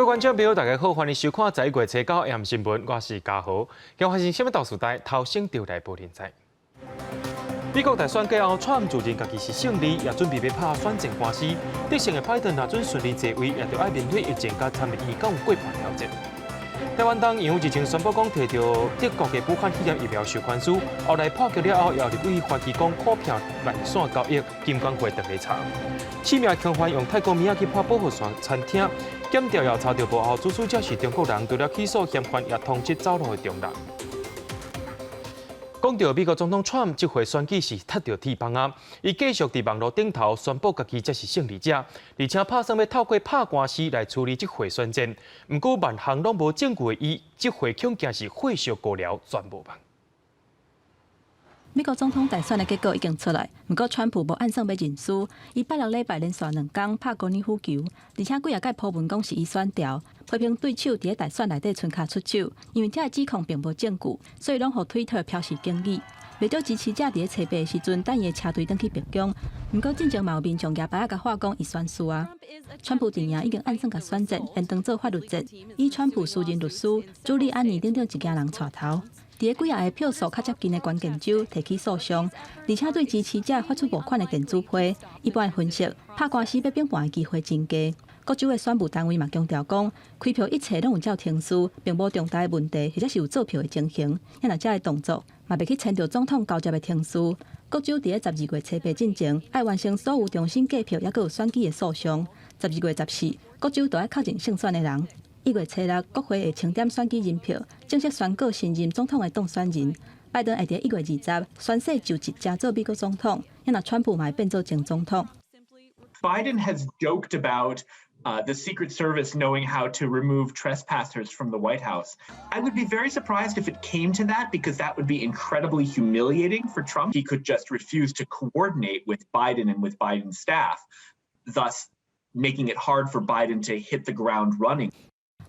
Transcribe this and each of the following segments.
位觀眾朋友，大家好，歡迎收看11月初九 AM 新聞，我是嘉豪。今發生啥物大事代，頭先就來報您知。美國大選過後，川普自認家己是勝利，也準備欲拍選戰官司。得勝的拜登若準順利坐位，也著愛面對疫情佮參議院閣有過半挑戰。台灣東洋日前宣布講，提著德國的武漢肺炎疫苗授權書，後來破局了後，也有立委發起講股票內線交易，金管會轉咧查。四名兇犯用泰國物仔去拍寶和山餐廳，檢調也查著幕後主使者是中國人，除了起訴嫌犯，也通緝走路的中人。講著美國總統川普這回選舉是踢著鐵板仔，伊繼續佇網路頂頭宣布家己才是勝利者，而且拍算欲透過拍官司來處理這回選戰。毋過萬項攏無證據的伊，這回恐驚是火燒高寮全無望。美國總統大選的結果已經出來，毋過川普無按算欲認輸，伊拜六禮拜連續兩工拍高爾夫球，而且幾仔擺鋪文講是伊選著，批評對手佇咧大選內底伸跤出手，因為這个指控並無證據，所以攏予推特表示警語。袂少支持者佇咧初八時陣等伊的車隊轉去白宮，毋過進前嘛有民眾舉牌仔共喊講伊選輸啊。川普陣營已經按算共選戰延長做法律戰，以川普私人律師朱利安尼等等一家人帶頭。佇咧幾仔个票數較接近的關鍵州提起訴訟，而且對支持者發出募款的電子批。一般的分析，拍官司欲反盤的機會真低。各州的選務單位嘛強調講，開票一切攏有照程序，並無重大的問題，或者是有作票的情形。啊若這个動作嘛袂去牽著總統交接的程序。各州佇咧12月初八進前，愛完成所有重新計票，抑閣有選舉的訴訟。12月14，各州都愛確認勝選的人。1月初六，國會會清點選舉人票，正式宣告新任總統的當選人。拜登會佇1月20宣誓就職，成做美國總統。若川普嘛會變做前總統。 Biden has joked about the Secret Service knowing how to remove trespassers from the White House. I would be very surprised if it came to that, because that would be incredibly humiliating for Trump. He could just refuse to coordinate with Biden and with Biden's staff, thus making it hard for Biden to hit the ground running.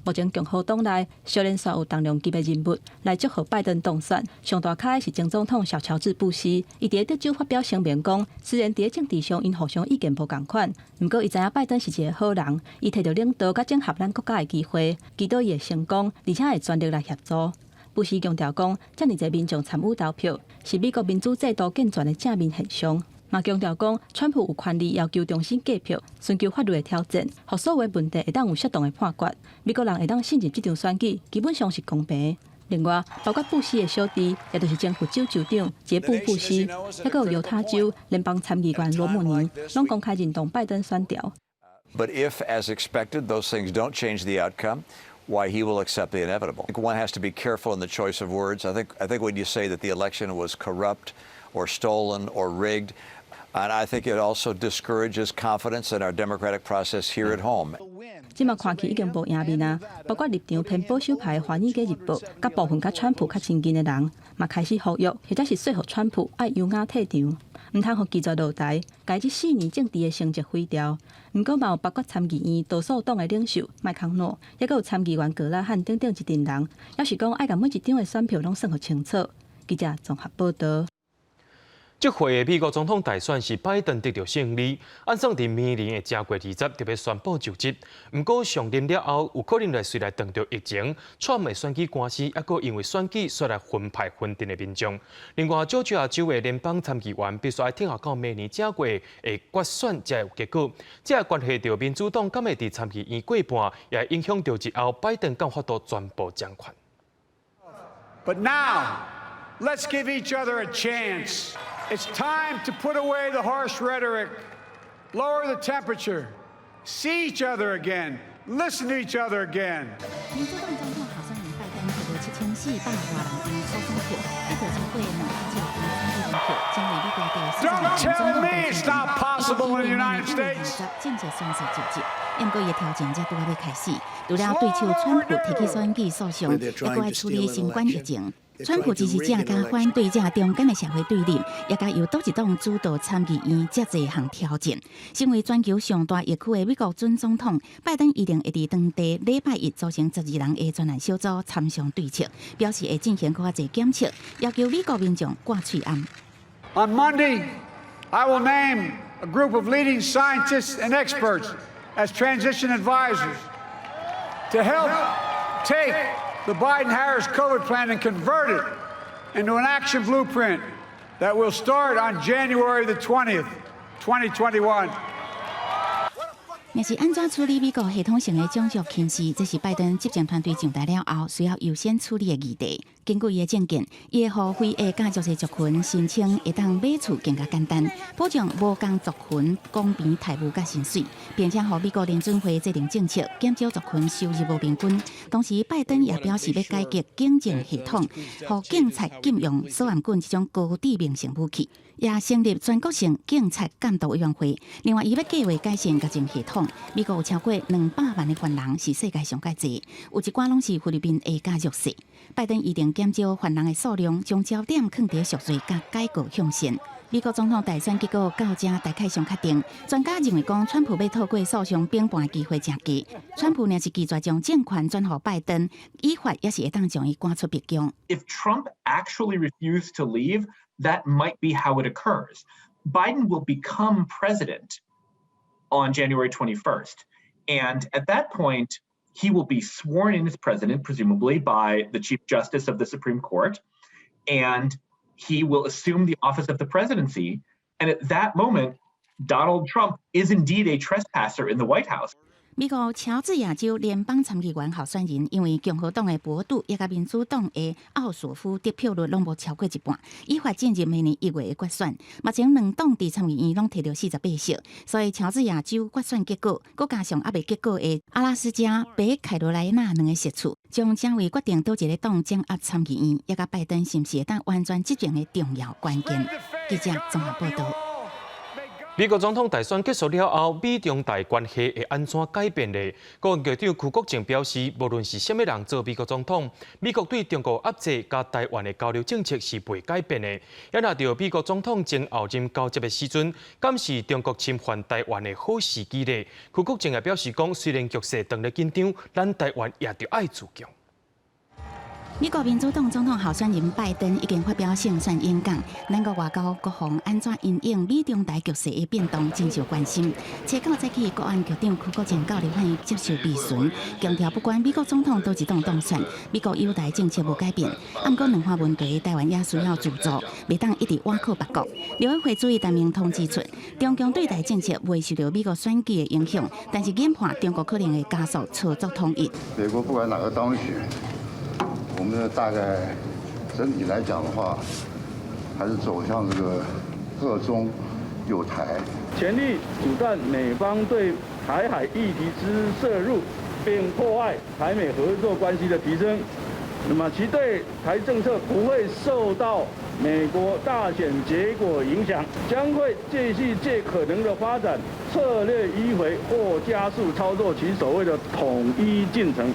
目前共和黨內小連續有重量級的人物來祝賀拜登當選。上大咖的是前總統小喬治布希，伊佇咧德州發表聲明講，雖然佇咧政治上𪜶互相意見無仝款，毋過伊知影拜登是一個好人，伊提著領導佮整合咱國家的機會，祈禱伊會成功，而且會全力來協助。布希強調講，遮爾濟民眾參與投票，是美國民主制度健全的正面現象。嘛強調講，川普有權利要求重新計票，尋求法律的挑戰，予所有問題會當有適當的判決。美國人會當信任這場選舉，基本上是公平。另外，包括布希的小弟，也就是前佛州州長傑布·布希，抑閣有猶他州聯邦參議員羅姆尼，攏公開認同拜登選著。 But if, as expected, those things don't change the outcome, why, he will accept the inevitable. One has to be careful in the choice of words. I think when you say that the election was corrupt or stolen or rigged, and I think it also discourages confidence in our democratic process here at home. 這馬看起已經無贏面啊！包括立場偏保守派的《華爾街日報》，佮部分佮川普較親近的人，嘛開始呼籲，或者是說服川普愛優雅退場，毋通予拒絕落台，共這4年政治的成績毀掉。毋過嘛有包括參議院多數黨的領袖麥康諾，抑閣有參議員格拉漢等等一陣人，猶是講愛共每一張的選票攏算予清楚。記者綜合報導。這回的美國總統大選是拜登得著勝利，按算佇明年的正月20就欲宣布就職。毋過上任了後，有可能來隨來撞著疫情、川普的選舉官司，抑閣因為選舉煞來分派分陣的民眾。另外，佐治亞州的聯邦參議員必須愛等候到明年正月的決選才會有結果。這關係著民主黨敢會佇參議院過半，也會影響著日後拜登敢有法度全部掌權。 But now, let's give each other a chance. It's time to put away the harsh rhetoric, lower the temperature, see each other again, listen to each other again. 民主黨總統候選人拜登提著7400外人張初選票，得著超過270張參議員票，成為美國第四 Don't 任總 tell 統 me it's not possible in the United States. 正式宣誓就職。毋過伊的挑戰才拄仔欲開始，除了對手川普提起選舉訴訟，抑閣愛處理新冠疫情。川普支持者佮反對者中間的社會對立，也共由佗一黨主導參議院遮濟項挑戰。身為全球上大疫區的美國準總統拜登，一定會佇當地禮拜一組成12人的專案小組參詳對策，表示會進行閣較濟檢測，要求美國民眾掛喙罨。 On Monday, I will name a group of leading scientists and experts as transition advisors. To help take the Biden-Harris COVID plan and convert it into an action blueprint that will start on January the 20th, 2021. 若是按怎處理美國系統性的種族歧視，這是拜登執政團隊上台了後需要優先處理的議題。根據伊的政見，伊會予非裔佮弱勢族群申請會當買厝更加簡單，保障無仝族群公平待遇佮薪水，並且予美國聯準會制定政策，減少族群收入無平均。同時，拜登也表示欲改革警政系統，予警察禁用掃頷棍這種高致命性武器，也成立全國性警察監督委員會。另外，伊欲計劃改善監獄系統。美國有超過200萬的犯人是世界上蓋濟，有一寡攏是菲律賓裔佮弱勢。拜登預定減少犯人的數量，將焦點放佇贖罪佮改過向善。美國總統大選結果到這大概上確定，專家認為講，川普欲透過訴訟平盤的機會誠低。川普若是拒絕將政權轉予拜登，依法也是會當將伊趕出白宮。 If Trump actually refused to leave, that might be how it occurs. Biden will become president on January 21st. And at that point, he will be sworn in as president, presumably by the Chief Justice of the Supreme Court, and he will assume the office of the presidency. And at that moment, Donald Trump is indeed a trespasser in the White House. 美國喬治亞州聯邦參議員候選人，因為共和黨的博杜，以及民主黨的奧索夫得票率攏無超過一半，依法進入明年1月的決選。目前兩黨佇參議院攏提著48席，所以喬治亞州決選結果，閣加上猶未結果的阿拉斯加、北卡羅來納兩個席次，將成為決定佗一個黨掌握參議院，以及拜登是毋是會當完全執政的重要關鍵。記者綜合報道。美國總統大選結束了後，美中台關係會按怎改變呢？國安局長邱國正表示，無論是啥物人做美國總統，美國對中國壓制佮台灣的交流政策是袂改變的。也若著美國總統前後任交接的時陣，敢是中國侵犯台灣的好時機呢？邱國正也表示講，雖然局勢當咧緊張，咱台灣也著愛自強。美國民主黨總統候選人拜登已經發表勝選演講，咱國外交國防按怎因應美中台局勢的變動，真受關心。初九早起，國安局長邱國正到立法院接受備詢，強調不管美國總統佗一黨當選，美國友台政策無改變。毋過兩岸問題，台灣也需要自助，袂當一直倚靠別國。陸委會主委陳明通指出，中共對台政策袂受著美國選舉的影響，但是研判中國可能會加速操作統一。美國不管哪個當選，我們大概整體來講的話，還是走向這個遏中友台，全力阻斷美方對台海議題之涉入，並破壞台美合作關係的提升。那麼其對台政策不會受到美國大選結果影響，將會繼續盡可能的發展策略迂迴或加速操作其所謂的統一進程。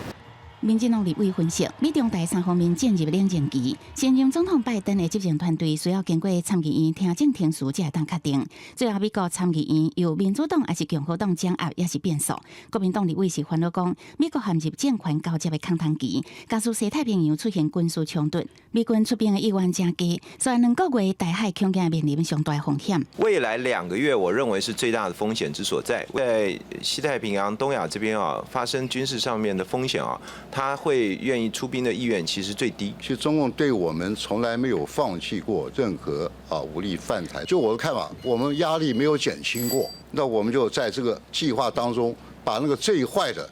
民進黨立委分析，美中台三方面進入冷靜期，新任總統拜登的執政團隊需要經過參議院聽證程序才會當確定。最後，美國參議院由民主黨抑是共和黨掌握，也是變數。國民黨立委是煩惱講，美國陷入政權交接的空窗期，加速西太平洋出現軍事衝突，美軍出兵的意願誠低，所以2個月台海恐驚面臨上大風險。未來2個月，我認為是最大的風險之所在，在西太平洋、東亞這邊啊，發生軍事上面的風險啊。他會願意出兵的意願其實最低。其實中共對我們從來沒有放棄過任何武力犯台。就我的看法，我們壓力沒有減輕過，那我們就在這個計劃當中，把那個最壞的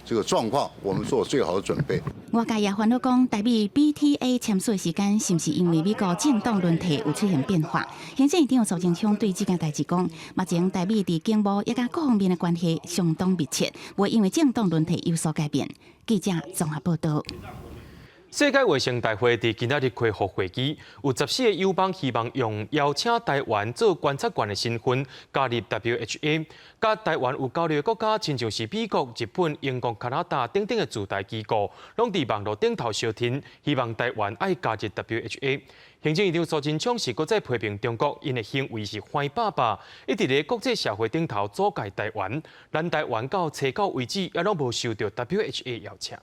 這個狀況，我們做最好的準備。外界也煩惱講，台美 BTA 簽署的時間是毋是因為美國政黨輪替有出現變化？行政院長蘇貞昌對這件代誌講，目前台美佇經貿以及各方面的關係相當密切，袂因為政黨輪替有所改變。記者綜合報道。世界衛生大會佇今仔日開復會議，有14個友邦希望用邀請台灣做觀察員的身份加入 WHA。佮台灣有交流的國家，親像是美國、日本、英國、加拿大等等的駐台機構，攏佇網路頂頭相挺，希望台灣愛加入 WHA。行政院長蘇貞昌是閣再批評中國，𪜶的行為是番霸霸，一直咧國際社會頂頭阻礙台灣。咱台灣到初九為止，猶攏無受著 WHA 邀請。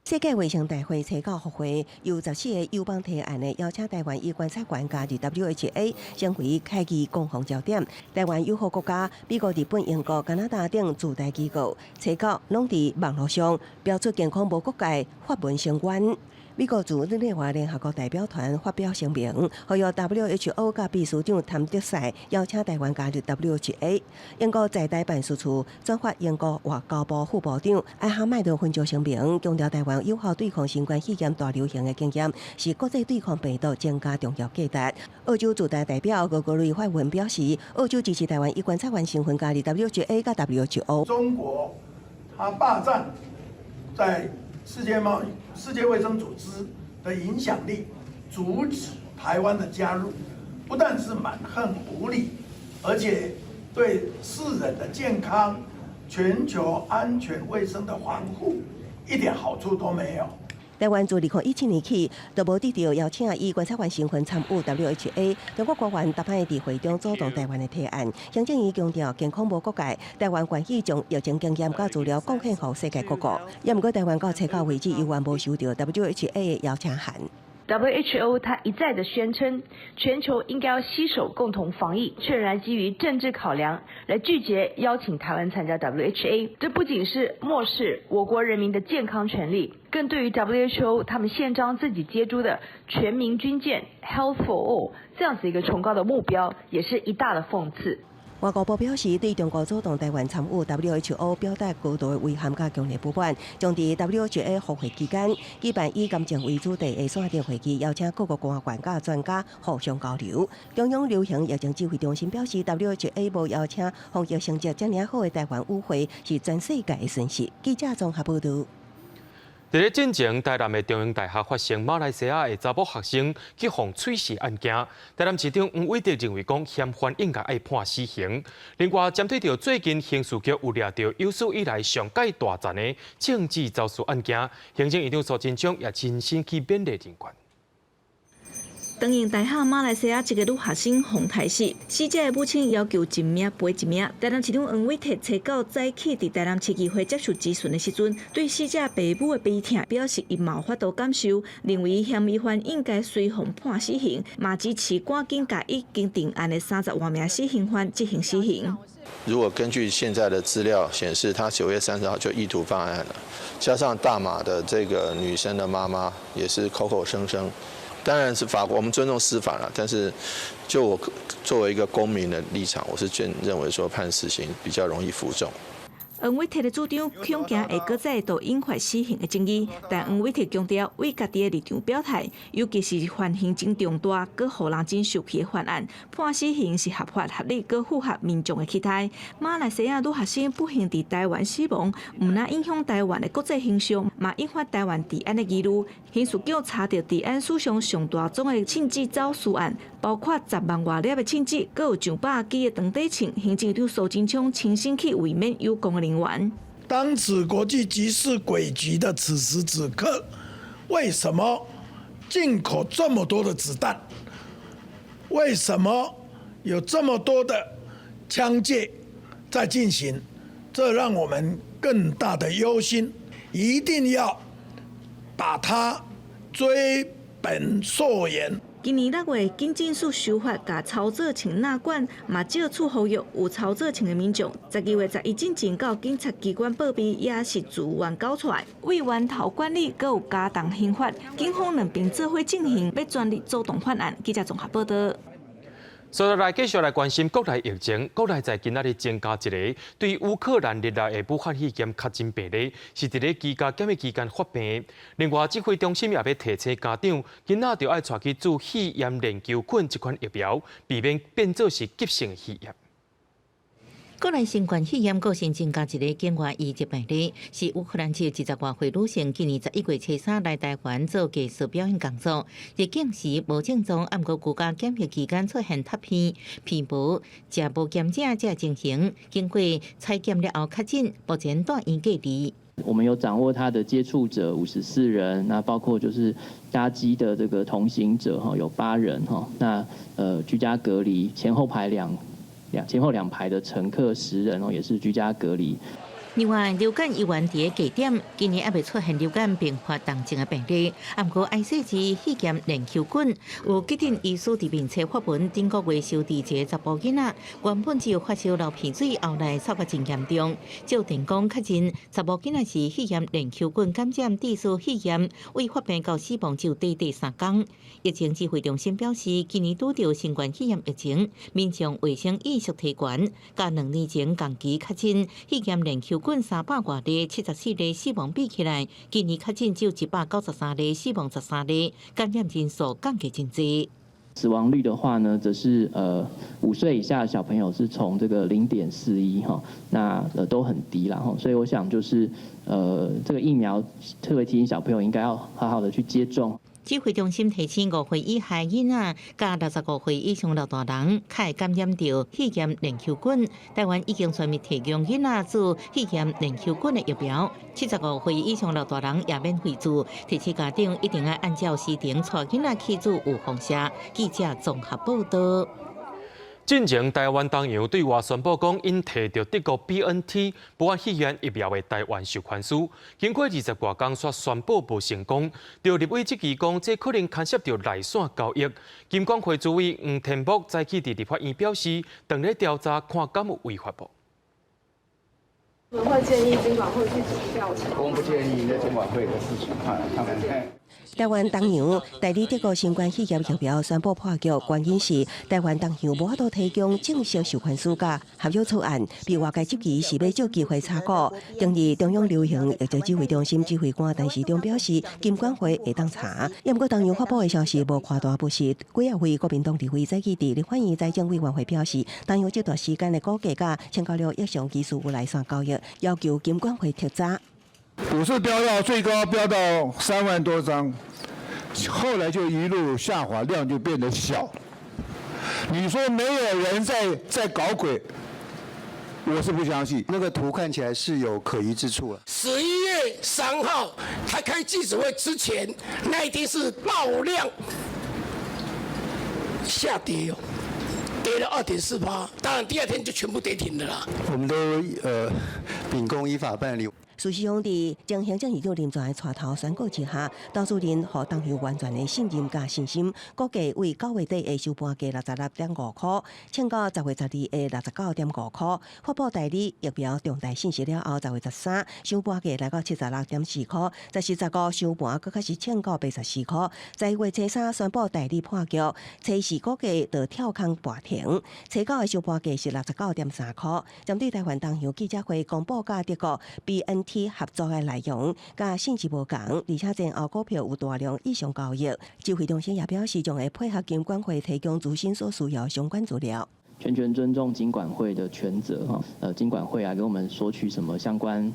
世界衛生大會初九復會，由14個友邦提案的邀請台灣以觀察員加入 WHA，成為開議攻防焦點。台灣友好國家美國、日本、英國、加拿大等駐台機構，初九攏佇網路上標出健康無國界發文聲援。美國駐日內瓦聯合國代表團發表聲明，呼籲 WHO 佮秘書長譚德塞邀請台灣加入 WHA。英國在台辦事處轉發英國外交部副部長艾哈邁德分銷聲明，強調台灣有效對抗新冠肺炎大流行的經驗，是國際對抗病毒增加重要價值。澳洲駐台代表高國瑞發文表示，澳洲支持台灣以觀察員身份加入 WHA 佮 WHO。中國，它霸佔在世界貿易、世界衛生組織的影響力，阻止台灣的加入，不但是蠻橫無理，而且對世人的健康、全球安全衛生的防護一點好處都沒有。台灣自2017年起，都無得著邀請以觀察員身份參與 WHA。中國官員逐擺佇會中阻擋台灣的提案。行政院強調，健康無國界，台灣願意將疫情經驗佮資料貢獻予世界各國。也毋過，台灣到初九為止，猶原無收著 WHA 的邀請函。 WHO 它一再的宣稱，全球應該要攜手共同防疫，卻仍然基於政治考量來拒絕邀請台灣參加 WHA。這不僅是漠視我國人民的健康權利，更對於 WHO 他們憲章自己接諸的全民均健 Health for All 這樣子一個崇高的目標，也是一大的諷刺。外交部表示，對中國阻擋台灣參與 WHO 表達高度的遺憾佮強烈不滿，將佇 WHA 復會期間舉辦以癌症為主題的線頂會議，邀請各國官員佮專家互相交流。中央流行疫情指揮中心表示，WHA 無邀請防疫成績遮爾好的台灣與會，是全世界的損失。記者綜合報導。佇咧進前，台南的中興大學發生馬來西亞的查某學生去予喙噬案件，台南市長黃偉哲認為講嫌犯應該愛判死刑。另外，針對著最近刑事局有掠著有史以來上蓋大欉的政治走私案件，行政院長蘇貞昌也親身去勉勵人員。長榮大學馬來西亞籍的女學生予刣死，死者的母親要求一命賠一命。台南市長黃偉哲初九早起佇台南市議會接受質詢的時陣，對死者爸母的悲痛表示伊無法度感受，認為嫌疑犯應該隨予判死刑，嘛支持趕緊共已經定案的30外名死刑犯執行死刑。如果根據現在的資料顯示，他9月30號就意圖犯案了，加上大馬的這個女生的媽媽也是口口聲聲。當然是法國，我們尊重司法啦。但是，就我作為一個公民的立場，我是認為說判死刑比較容易服眾。黃偉哲的主張恐驚會閣再度引發死刑的爭議，但黃偉哲強調，為家己的立場表態，尤其是犯刑真重大、閣予人真受氣的犯案，判死刑是合法合理，閣符合民眾的期待。馬來西亞女學生不幸佇台灣死亡，毋但影響台灣的國際形象，嘛引發台灣治安的疑慮。刑事局查著治安史上上大宗的銃子走私案，包括10萬外粒的銃子，閣有上百支的長短槍。行政長蘇貞昌親身去慰勉有功的人員。當此國際局勢詭譎的此時此刻，為什麼進口這麼多的子彈？為什麼有這麼多的槍械在進行？這讓我們更大的憂心，一定要把它追本溯源。今年6月，警政署修法，共操作槍納管，嘛借此呼籲有操作槍的民眾，12月11進前到警察機關報備，也是自願交出來。為源頭管理，閣有加重刑罰，警方兩邊做伙進行，欲全力阻擋犯案。記者綜合報導。所以來繼續來關心國內疫情，國內在今仔日增加一个對烏克蘭入來的武漢肺炎確診病例，是佇咧居家檢疫期間發病。另外，指揮中心也欲提醒家長，囡仔著愛帶去注肺炎鏈球菌這款疫苗，避免變做是急性肺炎。國內新冠肺炎閣新增加一个境外移入病例，是烏克蘭籍20外歲女性，今年11月初三來台灣做藝術表演工作，入境時無症狀，毋過居家檢疫期間出現脫皮、皮毛、食無檢者這情形，經過採檢了後確診，目前住院隔離。我們有掌握他的接觸者54人，那包括就是搭機的這個同行者哈，有8人哈，那居家隔離前後排兩兩前後兩排的乘客10人哦，也是居家隔離。另外，流感依然佇咧低點，今年猶未出現流感併發重症的病例。毋過，埃氏氏肺炎鏈球菌有急診醫師佇面冊發文，頂個月收治一个查埔囡仔，原本只有發燒流鼻水，後來嗽甲真嚴重。照電講確認，查某囡仔是肺炎鏈球菌感染致使肺炎，為發病到死亡只有短短3工。疫情指揮中心表示，今年拄著新冠肺炎疫情，民眾衛生意識提懸，佮2年前同期確診肺炎鏈球菌300外例、74例死亡比起來，今年確診只有193例，死亡13例，感染人數降低真濟。死亡率的話呢，則是5歲以下的小朋友是從這個0.41哈，那都很低啦哈，所以我想就是這個疫苗特別提醒小朋友應該要好好的去接種。指揮中心提醒5歲以下囡仔，佮65歲以上老大人，較會感染著肺炎鏈球菌。台灣已經全面提供囡仔注肺炎鏈球菌的疫苗，75歲以上老大人也免費注。提醒家長一定要按照時程帶囡仔去注預防射。記者綜合報道。進前台灣東洋對外宣布講，𪜶提著德國 BNT 武漢肺炎疫苗的台灣授權書，經過20外工，卻宣布無成功。著立委質疑講，這可能牽涉著內線交易。金管會主委黃天牧早起佇立法院表示，當咧調查看敢有違法無。我們會建議金管會去做調查。我們不建議那金管會的事情，他們。台灣東洋代理德國新冠肺炎疫苗宣布破局，原因是台灣東洋無法度提供正式授權書佮合約草案，被外界質疑是欲藉機會炒股。當日中央流行疫情指揮中心指揮官陳時中表示，金管會會當查。毋過東洋發布的消息無誇大不實。幾仔位國民黨立委早起佇立法院財政委員會表示，東洋這段時間的股價佮簽到了一項技術有內線交易，要求金管會徹查。股市飆到最高飆到3萬多張，後來就一路下滑，量就變得小。你說沒有人在搞鬼，我是不相信。那個圖看起來是有可疑之處了。11月3號，他開記者會之前，那一天是爆量下跌哦，跌了2.4%，當然第二天就全部跌停了啦。我們都秉公依法辦理。事實上，佇前行政院長林全的帶頭宣告之下，投資人予東洋完全的信任佮信心，股價為9月底的收盤價66.5塊，衝到10月12的69.5塊。發布代理疫苗重大信息了後，10月13收盤價來到76.4塊，14、15收盤閣較是衝到84塊。11月初3宣布代理破局，初四股價就跳空跋停，初九的收盤價是69.3塊。針對台灣東洋記者會公布佮德國 BNT 合作的內容，佮性質無仝，而且前後股票有大量異常交易。指揮中心也表示，將會配合金管會提供諮詢所需要相關資料。全權尊重金管會的權責哈，金管會啊，跟我們索取什麼相關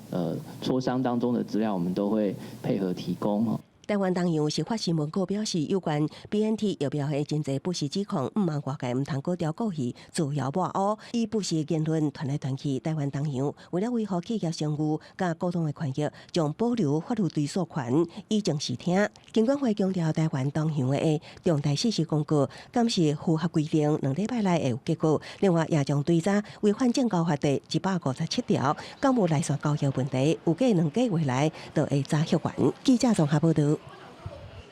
磋商當中的資料，我們都會配合提供哈。台灣東洋是發新聞稿表示，有關 BNT 疫苗的真濟不實指控，毋望外界毋通閣刁故意造謠抹烏，以不實言論傳來傳去。台灣東洋為了維護企業聲譽佮股東的權益，將保留法律追訴權，以正視聽。金管會強調，台灣東洋的重大事實公告，敢是符合規定，2禮拜內會有結果。另外，也將追查違反證交法第157條，敢有內線交易問題，預計2個月內就會查核完。記者綜合報導。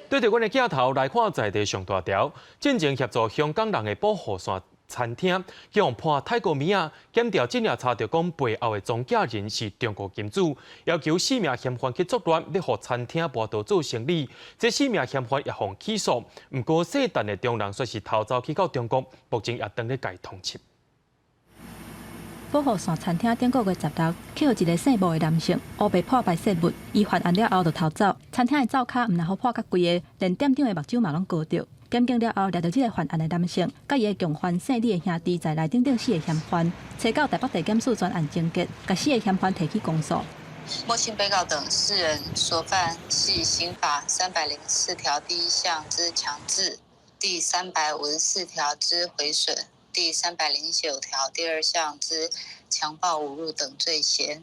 對著阮的鏡頭來看，在地上大條，進前協助香港人的保護傘餐廳，去予判泰國物仔，檢調進來查著講背後的中介人是中國金主，要求四名嫌犯去作亂，欲予餐廳無法做生意。這四名嫌犯也予起訴，毋過姓陳的中人煞是逃走去到中國，目前也當咧共通緝。保護傘餐廳頂個月16，去予一个姓吳的男性烏白破排泄物，伊犯案了後就逃走。餐廳的灶跤毋但予破甲規个，連店長的目睭嘛攏割著。檢警了後，掠著這个犯案的男性，佮伊的共犯姓李的兄弟在內等等四个嫌犯，初九台北地檢署全案終結，共四个嫌犯提起公訴。莫姓被告等四人所犯係刑法304條第一項之強制，第354條之毀損，第309條第二項之強暴侮辱等罪嫌，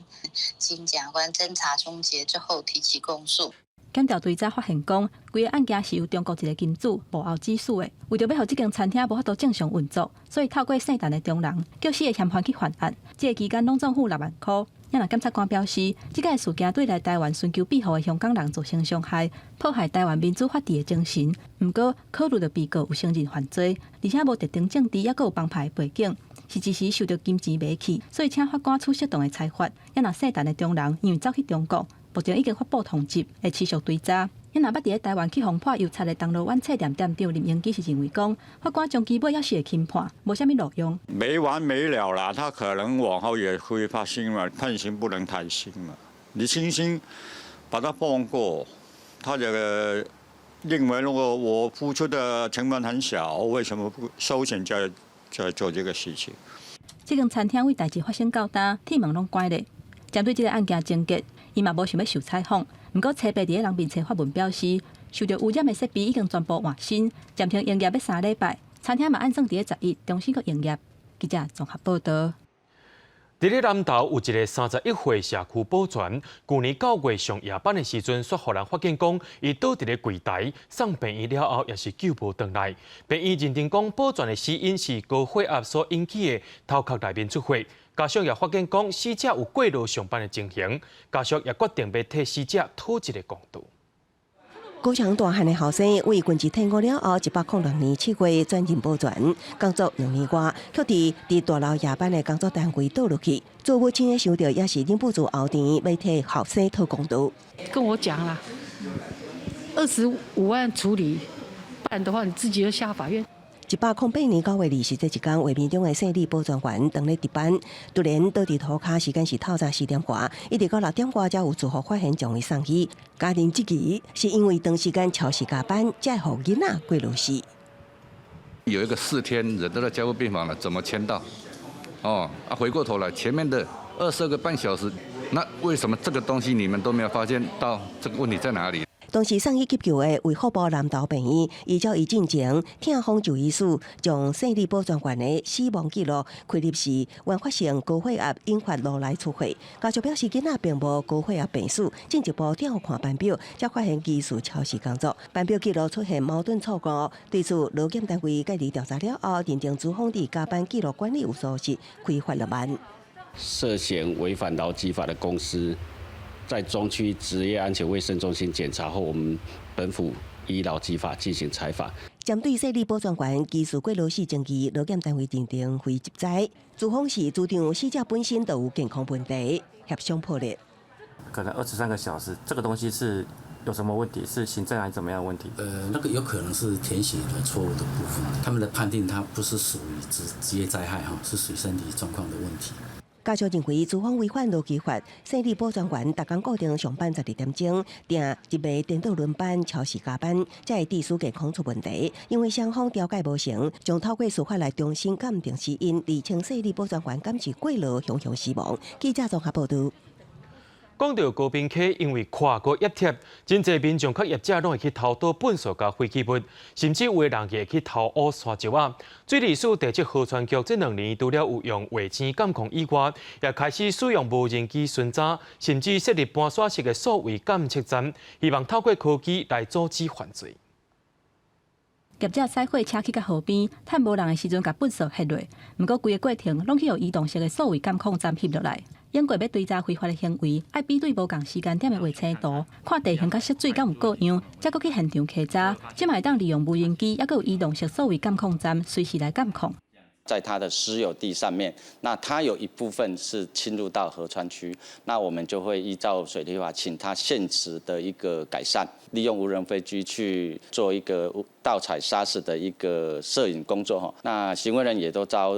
經檢察官偵查終結之後提起公訴。檢調追查發現講，規个案件是由中國一个金主幕後指使的，為著欲予這間餐廳無法度正常運作，所以透過姓陳的中人叫四个嫌犯去犯案。這个期間攏總付6萬箍。若檢察官表示，這个事件對來台灣尋求庇護的香港人造成傷害，破壞台灣民主法治的精神。毋過，考慮著被告有承認犯罪，而且無特定政治，猶閣有幫派背景，是一時受著金錢迷去，所以請法官處適當的裁罰。若姓陳的中人因為走去中國，目前已經發布通緝，會持續追查。若捌佇咧台灣去予潑油漆的銅鑼灣冊店店長林英基是認為講，法官終其尾猶是會輕判，無啥物路用。沒完沒了啦，他可能往後也會發生嘛，判刑不能太輕嘛。你輕輕把他放過，他這個認為如果我付出的成本很小，為什麼不收錢再做這個事情？這間餐廳對代誌發生到今，鐵門攏關咧。針對這个案件情節，伊嘛無想欲受採訪。毋過，車伯佇咧人面前發文表示，受著污染的設備已經全部換新，暫停營業欲3禮拜。餐廳嘛按算佇咧11重新閣營業。記者綜合報導。佇咧南投有一个31歲社區保全，舊年9月上夜班的時陣，煞予人發現講，伊倒佇咧櫃台送病院了後，也是救無轉來。病院認定講，保全的死因是高血壓所引起的頭殼內面出血，家屬也發現講，死者有過勞上班的情形，家屬也決定欲替死者討一个公道。高雄大漢的後生為軍事退伍了後，106年7月轉任保全，工作2年外，卻佇大樓夜班的工作單位倒落去。做母親的想著也是忍不住後甜，欲替後生討公道。跟我講啦，25萬處理，不然的話你自己要下法院。108年9月20這一工，畫面中的姓李保全員當咧值班，突然倒佇塗跤，時間是透早4點外，一直到6點外才有住戶發現將伊送醫。家人質疑是因為長時間超時加班，才會予囡仔過勞死。有一個4天人都在加護病房了，怎麼簽到？哦，啊，回過頭來前面的22個半小時，那為什麼這個東西你們都沒有發現到這個問題在哪裡？當時送醫急救的衛福部南投病院，依照伊進前疼風就醫師將姓李保全員的死亡記錄開立是原發性高血壓引發顱內出血。家屬表示囡仔並無高血壓病史，進一步調看班表，才發現疑似超時工作，班表記錄出現矛盾錯誤。對此，勞檢單位介入調查了後，認定資方佇加班記錄管理有疏失，開罰6萬。涉嫌違反勞基法的公司，在中區職業安全衛生中心檢查後，我們本府依勞基法進行裁罰。針對姓李保全員疑似過勞死爭議，勞檢單位認定非職災。資方是主張死者本身就有健康問題，協商破裂。可能23個小時，這個東西是有什麼問題？是行政還是怎麼樣問題？那個有可能是填寫的錯誤的部分。他們的判定，它不是屬於職業災害哈，是屬於身體狀況的問題。家屬認為資方違反勞基法，姓李保全員逐工固定上班12點鐘，定日暝顛倒輪班超時加班，才會致使健康出問題。因為雙方調解無成，將透過司法來重新鑑定死因，釐清姓李保全員敢是過勞雄雄死亡。記者綜合報導。講著高屏溪，因為跨國業貼，真濟民眾佮業者攏會去偷倒糞埽佮廢棄物，甚至有的人會去偷挖沙石仔。水利署地質河川局這2年除了有用衛星監控以外，也開始使用無人機巡查，甚至設立搬徙式的數位監測站，希望透過科技來阻止犯罪。業者駛貨車去到河邊，趁無人的時陣，共糞埽穑落。毋過規个過程攏去予移動式的數位監控站翕落來。應過欲追查非法的行為，愛比對無仝時間點的衛星圖，看地形佮積水敢有過樣，才閣去現場稽查。這馬會當利用無人機，猶閣有移動式數位監控站，隨時來監控。在他的私有地上面，那他有一部分是侵入到河川區，那我們就會依照水利法，請他限時的一個改善，利用無人飛機去做一個盜採砂石的一個攝影工作。那行為人也都遭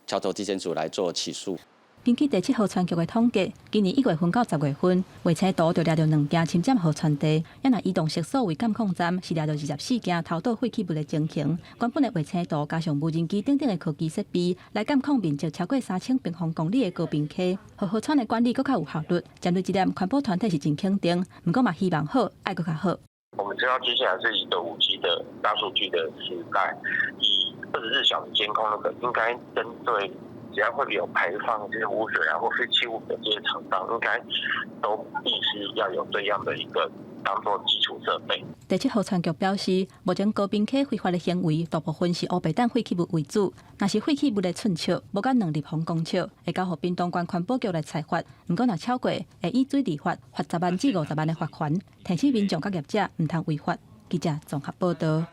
橋頭地檢署來做起訴。根據地質河川局的統計，今年1月份到10月份，衛星圖就掠著兩件侵佔河川地，猶若移動式數位監控站是掠著24件偷倒廢棄物的情形。原本的衛星圖加上無人機等等的科技設備，來監控面積超過3000平方公里的高屏溪，予河川的管理閣較有效率。針對這點，環保團體是真肯定，毋過嘛希望好，愛閣較好。我們知道接下來是一個5G 的大數據的時代，以24小時監控那個，應該針對只要會有排放這些污水啊或廢棄物的這些廠商，應該都必須要有這樣的一個當做基礎設備。第七河川局表示，目前高屏溪非法的行為大部分是烏白蛋廢棄物為主，若是廢棄物的寸尺無到兩立方公尺，會交予屏東縣環保局來裁罰。毋過若超過，會依水利法罰10萬至50萬的罰款，提醒民眾佮業者毋通違法。記者綜合報道。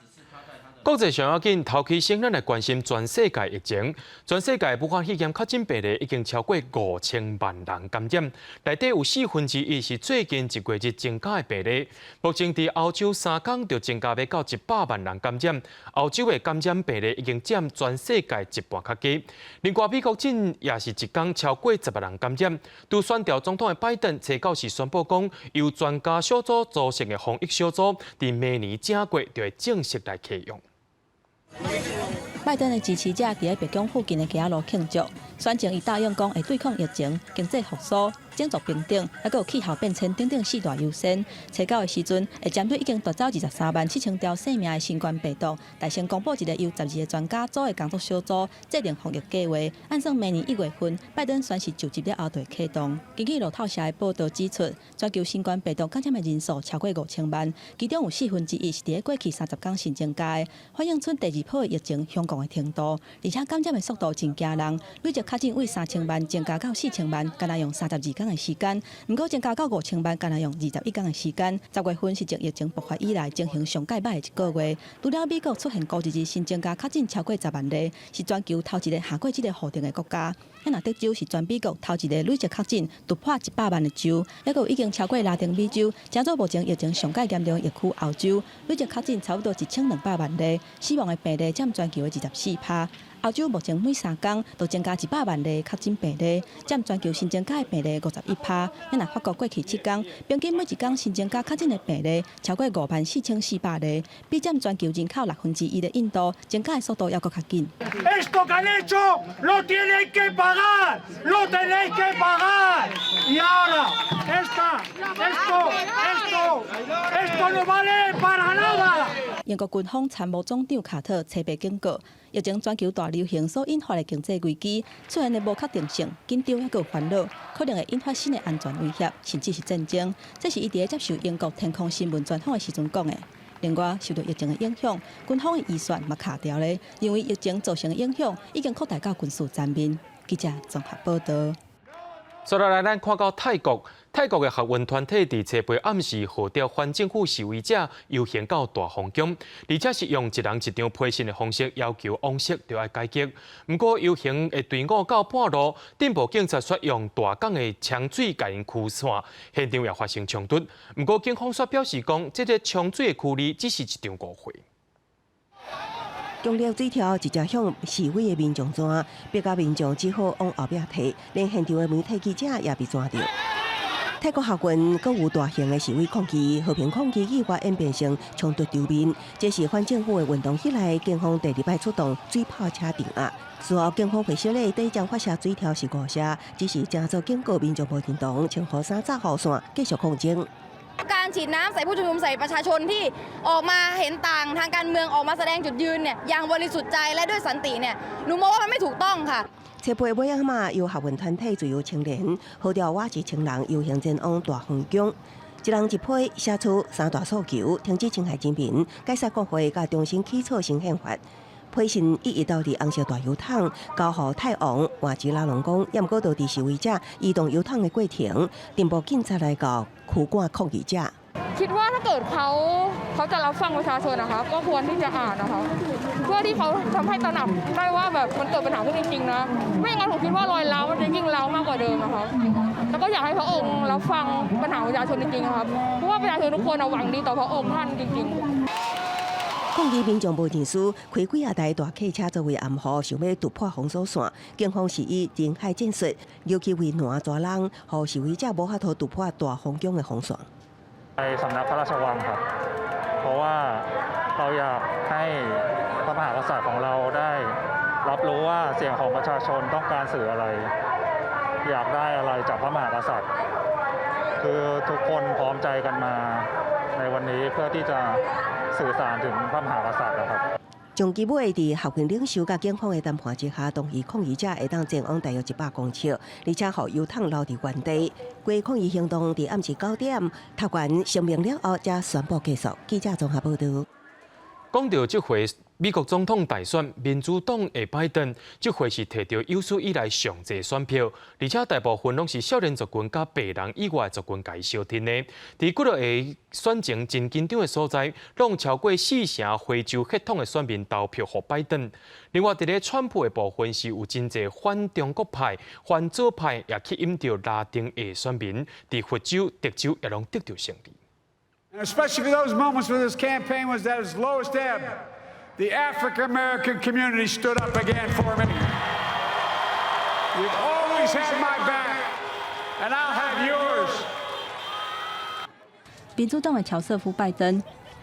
國際上要緊，頭起先，咱來關心全世界疫情。全世界武漢肺炎確診病例已經超過5000萬人感染，內底有1/4是最近一月日增加的病例。目前佇歐洲3工就增加欲到100萬人感染，歐洲的感染病例已經佔全世界一半較低。另外，美國這也是一工超過10萬人感染。拄選著總統的拜登，初九時宣布講，由專家小組組成的防疫小組，佇明年正月就會正式來啟用。拜登的支持者佇白宮附近的街仔路慶祝，選前伊答應講會對抗疫情、經濟復甦、種族平等，抑閣有氣候變遷等等四大優先。初九的時陣，會針對已經奪走23萬7千條性命的新冠病毒，大聲公布一個由12個專家組的工作小組制定防疫計劃。按算明年1月份，拜登宣誓就職了後就會啟動。根據路透社的報導指出，全球新冠病毒感染的人數超過5000萬，其中有1/4是佇過去30工新增加的，反映出第二波疫情凶狂的程度，而且感染的速度真驚人，累計確診為3000萬增加到4000萬，干焦用32工的時間；毋過增加到5000萬，干焦用21工的時間。10月份是自疫情爆發以來情形上蓋歹的一個月。除了美國出現孤日日新增加確診超過10萬例，是全球頭一个下過這个號定的國家。若德州是全美國頭一个累計確診突破100萬的州，抑閣有已經超過拉丁美洲，成做目前疫情上蓋嚴重的疫區歐洲，累計確診差不多1200萬例，死亡的病例佔全球的24%。歐洲目前每3工都增加100萬例確診病例，佔全球新增加的病例51%。若法國過去7工，平均每一工新增加確診的病例超過54,400例，比佔全球人口1/6的印度增加的速度猶閣較緊。 Esto que han hecho lo tienen que pagar, lo tenéis que pagar. Y ahora, esta, esto, esto, esto no vale para nada. 英國軍方參謀總長卡特初八警告，疫情全球大流行所引發的經濟危機出現的無確定性、緊張抑閣煩惱，可能會引發新的安全威脅，甚至是戰爭。這是伊佇咧接受英國天空新聞專訪的時陣講的。另外，受到疫情的影響，軍方的預算嘛卡牢咧，認為疫情造成的影響已經擴大到軍事層面。記者綜合報導。接落來，咱看到泰國，泰國的學運團體佇初八暗時號召反政府示威者遊行到大皇宮，而且是用一人一張批信的方式要求王室著愛改革。毋過遊行的隊伍到半路，鎮暴警察卻用大港的槍水共𪜶驅散，現場也發生衝突。毋過警方卻表示講，這个槍水的驅離只是一場誤會。強烈水柱直接向示威的民眾鑽，逼甲民眾只好往後壁退，連現場的媒體記者也被鑽著。泰國學運閣有大型的示威抗議，和平抗議意外演變成衝突場面。這是反政府的運動起來，警方第二擺出動水炮車鎮壓。事後警方回釋咧，第一站發射水柱是誤射，只是成做警告民眾無認同，穿雨衫紮雨傘繼續抗爭。 การฉีดน้ำใส่ผู้ชุมนุมใส่ประชาชนที่ออกมาเห็นต่างทางการเมืองออกมาแสดงจุดยืนเนี่ยอย่างบริสุทธิ์ใจและด้วยสันติเนี่ยหนูมองว่ามันไม่ถูกต้องค่ะ 初八尾仔嘛，由學運團體自由青年號召倚1000人遊行前往大皇宮，一人一批寫出三大訴求：停止侵害人民、解散國會、佮重新起草新憲法。批信一一到佇紅色大油桶交予泰王瓦吉拉隆功，也毋過導致示威者移動油桶的過程，鎮暴警察來到驅趕抗議者。 คิดว่าถ้าเกิดเขาจะรับฟังประชาชนนะคะก็ควรที่จะอ่านนะคะเพื่อที่เขาทำให้ตระหนักได้ว่าแบบมันเกิดปัญหาขึ้นจริงๆนะไม่อย่างนั้นผมคิดว่ารอยร้าวมันจะยิ่งร้าวมากกว่าเดิมนะคะแล้วก็อยากให้พระองค์รับฟังปัญหาประชาชนจริงๆนะครับเพราะว่าประชาชนทุกคนหวังดีต่อพระองค์ท่านจริงๆ 抗議民眾無認輸，開幾仔台大客車作為掩護，想欲突破封鎖線。警方是以人海戰術，尤其圍欄抓人，予示威者無法度突破大皇宮的封線。 ไปสำนักพระราชวังครับ เพราะว่าเราอยากให้พระมหากษัตริย์ของเราได้รับรู้ว่าเสียงของประชาชนต้องการสื่ออะไร อยากได้อะไรจากพระมหากษัตริย์ คือทุกคนพร้อมใจกันมาในวันนี้เพื่อที่จะสื่อสารถึงพระมหากษัตริย์นะครับ上期尾佇學運領袖佮警方的談判之下，同意抗議者會當前往大約100公尺，而且予郵筒留佇原地。規抗議行動佇暗時9點，讀完聲明了後，才宣布結束。記者綜合報導。講到這回美國總統大選，民主黨的拜登這回是提著有史以來上濟選票，而且大部分攏是少年族群佮白人以外族群共伊相挺的。佇幾落個選情真緊張的所在，攏超過四成非洲血統的選民投票予拜登。另外，佇咧川普的部分是有真濟反中國派、反左派，也吸引著拉丁裔選民，佇佛州、德州也攏得著勝利。 And especially for those moments when this campaign was at its lowest ebb, the African American community stood up again for me. You've always had my back, and I'll have yours. 民主黨的喬瑟夫·拜登，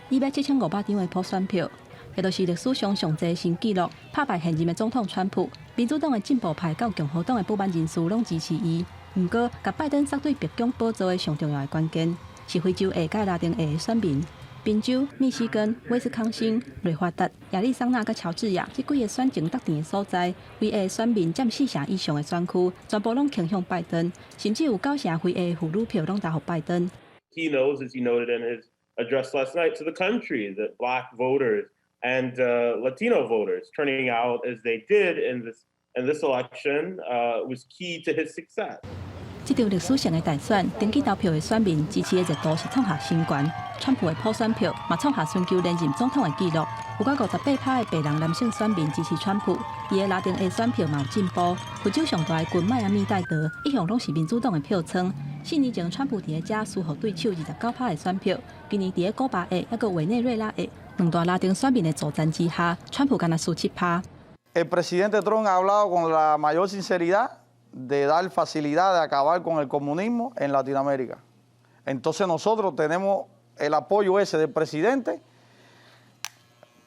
伊買7500張的普選票，也就是歷史上上濟新紀錄，拍敗現任的總統川普。民主黨的進步派佮共和黨的不滿人士攏支持伊。毋過，共拜登殺對白宮寶座的上重要的關鍵，是非洲裔佮拉丁裔的選民。賓州、密西根、威斯康星、內華達、亞利桑那佮喬治亞這幾个選情觸電的所在，非裔選民佔四成以上的選區，全部攏傾向拜登，甚至有九成非裔婦女票攏投予拜登。 He knows, as he noted in his address last night to the country, that Black voters and Latino voters turning out as they did in this election was key to his success. 這場歷史性的大選，登記投票的選民支持的熱度是創下新高，川普的普選票嘛創下尋求連任總統的紀錄。有到58%的白人男性選民支持川普，伊的拉丁裔選票嘛有進步。佛州上大的郡邁阿密戴德一向攏是民主黨的票倉。4年前，川普佇咧遮輸予對手29%的選票，今年佇咧古巴裔抑閣委內瑞拉裔兩大拉丁選民的助陣之下，川普干焦輸7%。 El presidente Trump ha hablado con la mayor sinceridad de dar facilidad de acabar con el comunismo en Latinoamérica. Entonces nosotros tenemos el apoyo ese del presidente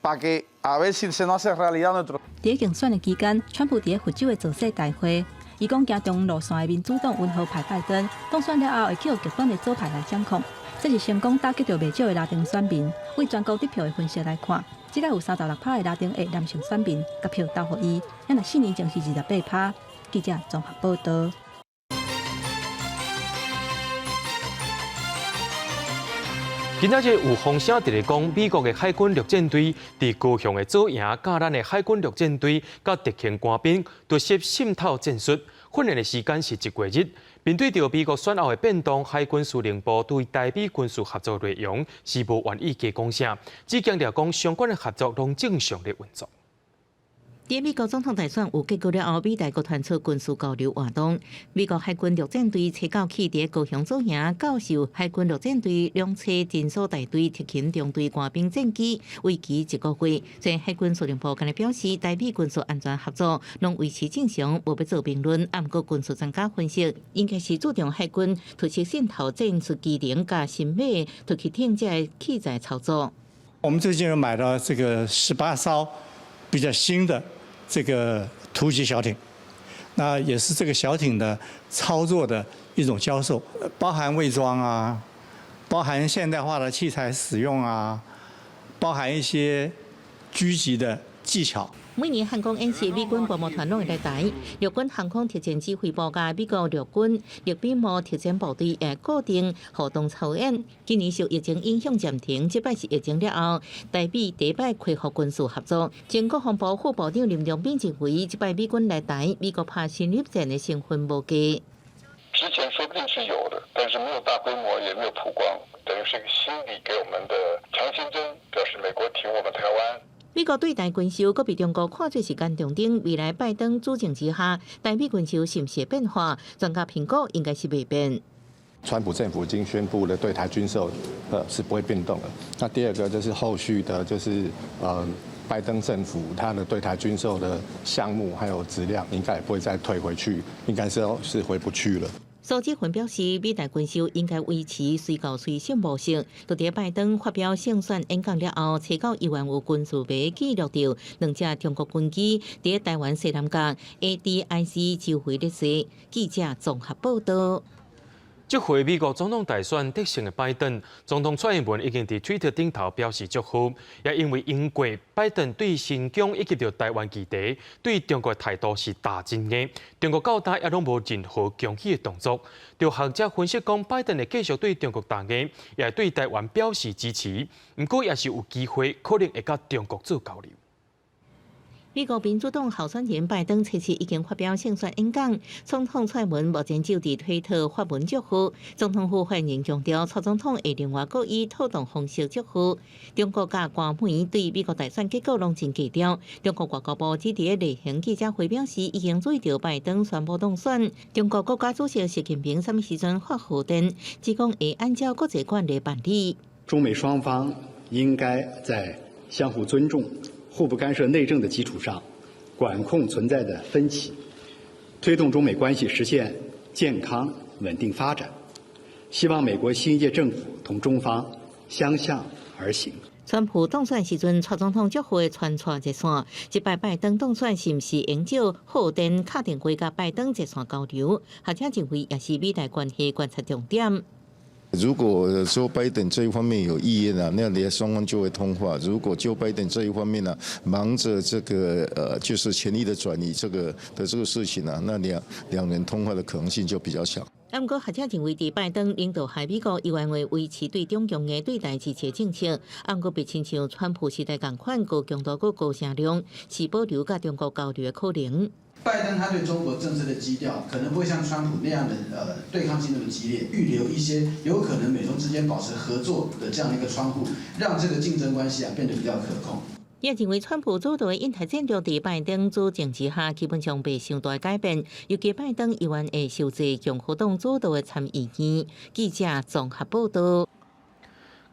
para que a ver si se nos hace realidad nuestro. 佇競選的期間，川普佇咧佛州的造勢大會，伊講行中路線的民主黨溫和派拜登當選了後會去予極端的左派來掌控，這是成功打擊著袂少的拉丁選民。對全國得票的分析來看，這擺有36%的拉丁裔男性選民共票投予伊，若4年前是28%。記者綜合報導。今仔日有風聲佇咧講，美國的海軍陸戰隊佇高雄的左營，佮咱的海軍陸戰隊佮特勤官兵突襲滲透戰術，訓練的時間是一個月。面對著美國選後的變動，海軍司令部對台美軍事合作內容是無願意加講啥，只強調講相關的合作攏正常咧運作。佇美國總統大選有結果了後，美台閣傳出軍事交流活動。美國海軍陸戰隊初九起佇高雄左營教授海軍陸戰隊兩棲偵搜大隊特勤中隊官兵戰機，為期一個月。雖然海軍司令部今日表示，台美軍事安全合作攏維持正常，無欲做評論。啊，毋過軍事專家分析，應該是注重海軍突擊滲透戰術技能佮新買突擊艇這个器材操作。我們最近又買了這個18艘比較新的這個突擊小艇，那也是這個小艇的操作的一種教授，包含偽裝啊，包含現代化的器材使用啊，包含一些狙擊的技巧。每年漢光演習，美軍觀摩團攏會來台。陸軍航空特戰指揮部佮美國陸軍陸比摩特戰部隊會固定活動操演。今年受疫情影響暫停，這擺是疫情了後，台美第一擺恢復軍事合作。前國防部副部長林良敏認為，這擺美軍來台，美國拍心理戰的成分無低。之前說不定是有的，但是沒有大規模，也沒有曝光，等於是一個心理給我們的強心針，表示美國挺我們台灣。美國對台軍售閣被中國看做是干重點，未來拜登主政之下，台美軍售是毋是會變化？專家評估應該是袂變。川普政府已經宣布了對台軍售，是不會變動的。那第二個就是後續的，就是拜登政府他的對台軍售的項目還有質量，應該也不會再退回去，應該是回不去了。蘇志雲表示，美台軍售應該維持隨購隨審模式。就佇拜登發表勝選演講了後，初九猶原有軍事迷記錄著兩隻中國軍機佇台灣西南角 ADIZ 周圍咧踅。記者綜合報導。這回美國總統大選得勝的拜登，總統蔡英文已經佇推特頂頭表示祝賀，也因為英國拜登對新疆以及著台灣議題對中國態度是打真硬，中國到今也攏無任何強硬的動作。就學者分析講，拜登會繼續對中國打壓，也對台灣表示支持，毋過也是有機會可能會佮中國做交流。美國民主黨候選人拜登這次已經發表勝選演講，總統蔡英文目前就佇推特發文祝賀。總統府發言人強調，蔡總統會另外閣以妥當方式祝賀。中國佮官媒對美國大選結果攏真低調。中國外交部只佇例行記者會表示，已經注意著拜登宣布當選。中國國家主席習近平啥物時陣發賀電，只講會按照國際慣例辦理。中美雙方應該在相互尊重、互不干涉內政的基礎上，管控存在的分歧，推動中美關係實現健康穩定發展。希望美國新一屆政府同中方相向而行。川普當選時陣，蔡總統祝賀傳出熱線，這擺拜登當選是毋是應照賀電敲電話佮拜登熱線交流？學者認為也是美台關係觀察重點。如果說拜登這一方面有意願啊，那你雙方就會通話。如果就拜登這一方面呢，忙着這個就是權力的轉移這個的這個事情呢，那兩人通話的可能性就比較小。啊，毋過學者認為，佇拜登領導下，美國依然會維持對中共的對台支持政策。啊，毋過袂親像川普時代仝款高強度閣高聲量，是保留佮中國交流的可能。拜登他對中國政策的基調可能不會像川普那樣的對抗性那麼激烈，預留一些有可能美中之間保持合作的這樣一個窗戶，讓這個競爭關係啊變得比較可控。也認為川普主導的印太戰略佇拜登主政之下，基本上袂傷大改變。尤其拜登依然會受制共和黨主導的參議院。記者綜合報道。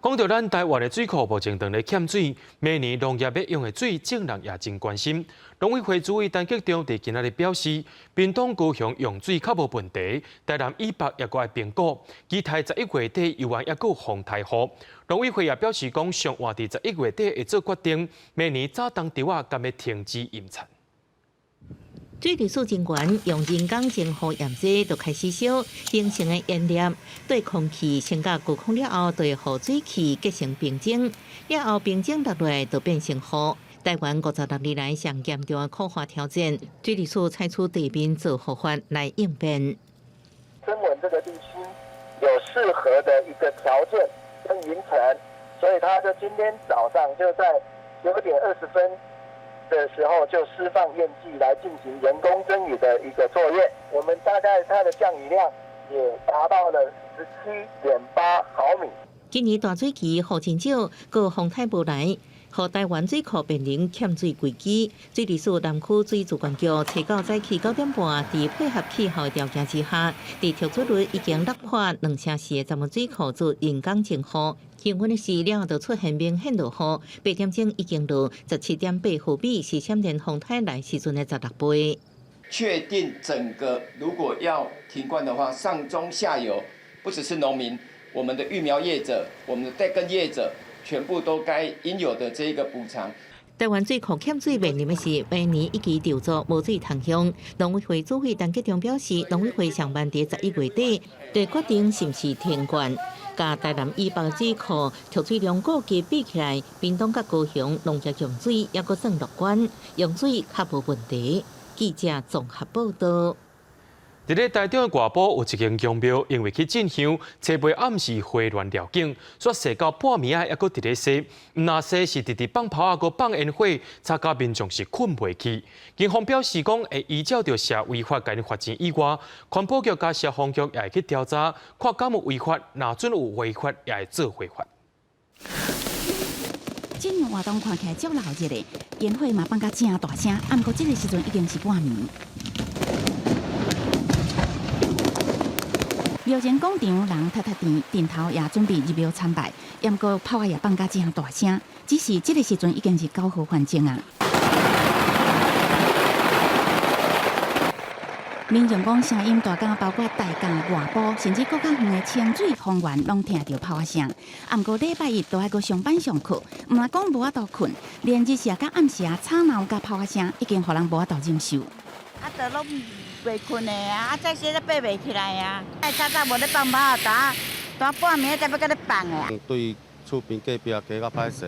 講著咱台灣的水庫目前正咧欠水，明年農業欲用的水，眾人也真關心。農委會主委陳吉仲佇今仔日表示，屏東高雄用水較無問題，台南以北也閣愛評估，期待11月底猶原猶閣有風台雨。農委會也表示講，上晚佇11月底會做決定，明年早冬稻仔敢欲停止淹田。水利署人員用人工增雨驗劑就開始燒，形成的煙粒對空氣升到高空了後，就會予水汽結成冰晶，了後冰晶落來就變成雨。台灣56年來上嚴重的苦旱挑戰，水利署採取地面造雨法來應變。增溫這個地區有適合的一個條件跟雲層，所以他就今天早上就在9點20分的時候就釋放焰劑來進行人工增雨的一個作業，我們大概它的降雨量也達到了17.8毫米。今年大水期雨真少，閣風颱無來，予台灣水庫面臨欠水危機。水利署南區水資源局初九早起9點半，佇配合氣候條件之下，佇特出率已經落破2成4的閘門水庫做人工增雨。幸運的是，了後就出現明顯落雨，8點鐘已經落17.8毫米，是閃電風颱來時陣的16倍。確定整個如果要停灌的話，上中下游不只是農民，我們的育苗業者、我們的代耕業者，全部都該應有的這一個補償。台灣水庫欠水面臨的是明年一期稻作無水通用。農委會主委陳吉仲表示，農委會上晚佇11月底，就決定是毋是停灌。佮台南以北水庫蓄水量估計比起來，屏東佮高雄農業用水猶閣算樂觀，用水較無問題。記者綜合報道。佇咧台中的外埔有一間宮廟，因為去進香，初八暗時回亂寮境，煞洗到半暝仔，猶閣佇咧洗，毋但洗是直直放炮仔，閣放煙火，吵甲民眾是睏袂去。警方表示講，會依照著社違法共𪜶罰錢以外，環保局佮消防局也會去調查，看敢有違法，若準有違法，也會做回罰。進香活動看起來足熱鬧的，煙火嘛放甲誠大聲，啊，毋過這個時陣已經是半暝。廟前廣場人塞塞甜，陣頭也準備入廟參拜，毋過炮仔也放甲誠大聲，只是這個時陣已經是9號環境啊。民眾講聲音大甲，包括大甲、外埔，甚至閣較遠的清水、豐原，攏聽著炮仔聲。啊，毋過禮拜一都愛閣上班上課，毋但講無法度睏，連日時佮暗時啊吵鬧佮炮仔聲，已經予人無法度忍受。啊，都攏袂睏的啊，啊，早時都爬袂起來啊，愛早早無咧放炮，大半暝才欲閣咧放的。對厝邊隔壁加較歹勢。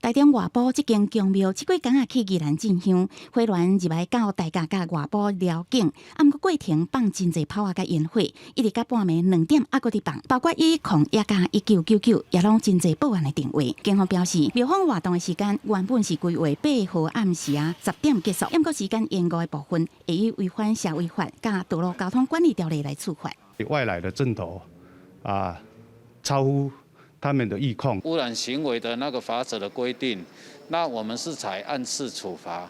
台中外埔這間宮廟，這幾工仔去宜蘭進香，火鸞入來到大甲佮外埔寮境，啊，毋過過程放真濟炮仔佮煙火，一直到半暝2點猶閣佇放，包括101佮1999，也攏真濟報案的電話。警方表示，廟方活動的時間原本是規劃8號暗時仔10點結束，毋過時間延誤的部分，會以違反社會法佮道路交通管理條例來處罰。外來的陣頭啊，超乎他們的預控。污染行為的那個罰則的規定，那我們是採按次處罰。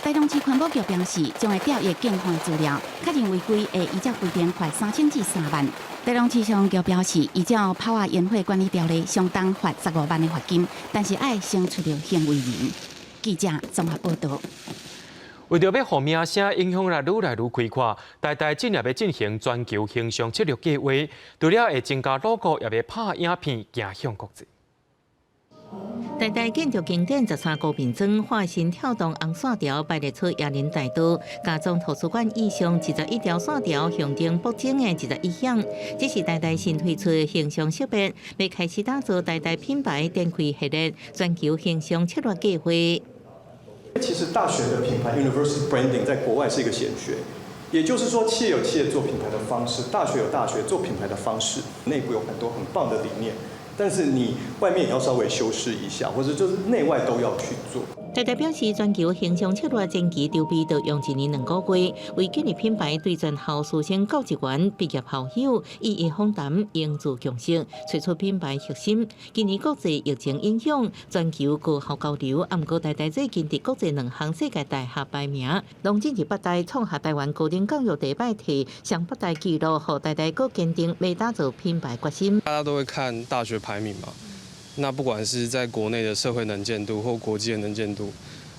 台中市環保局表示，將會調閱警方的資料，確認違規會依照規定罰3000至3萬。台中氣象局表示，依照炮仔煙火管理條例，相當罰15萬的罰金，但是愛先出著行為人。記者綜合報導。為著欲予名聲影響力愈來愈開闊，台大進入欲進行全球形象策略計畫，除了會增加 logo，也欲拍影片行向國際。台大建築經典13高屏磚化身跳動紅線條排列出椰林大道，加裝圖書館以上21條線條，象徵北京的21項。這是台大新推出的形象識別，欲開始打造台大品牌展開系列全球形象策略計畫。其實大學的品牌 （university branding） 在國外是一個顯學，也就是說，企業有企業做品牌的方式，大學有大學做品牌的方式，內部有很多很棒的理念，但是你外面也要稍微修飾一下，或者就是內外都要去做。台大表示，全球形象策略前期籌備就用1年2個月，為建立品牌，對全校師生、教職員、畢業校友一一訪談，凝聚共識，揣出品牌核心。今年國際疫情影響，全球高校交流，毋過台大最近佇國際兩項世界大學排名，攏進入八大，創下台灣高等教育第一擺提雙八大紀錄，予台大閣堅定欲打造品牌決心。大家都會看大學排名嘛。那不管是在國內的社會能見度或國際的能見度，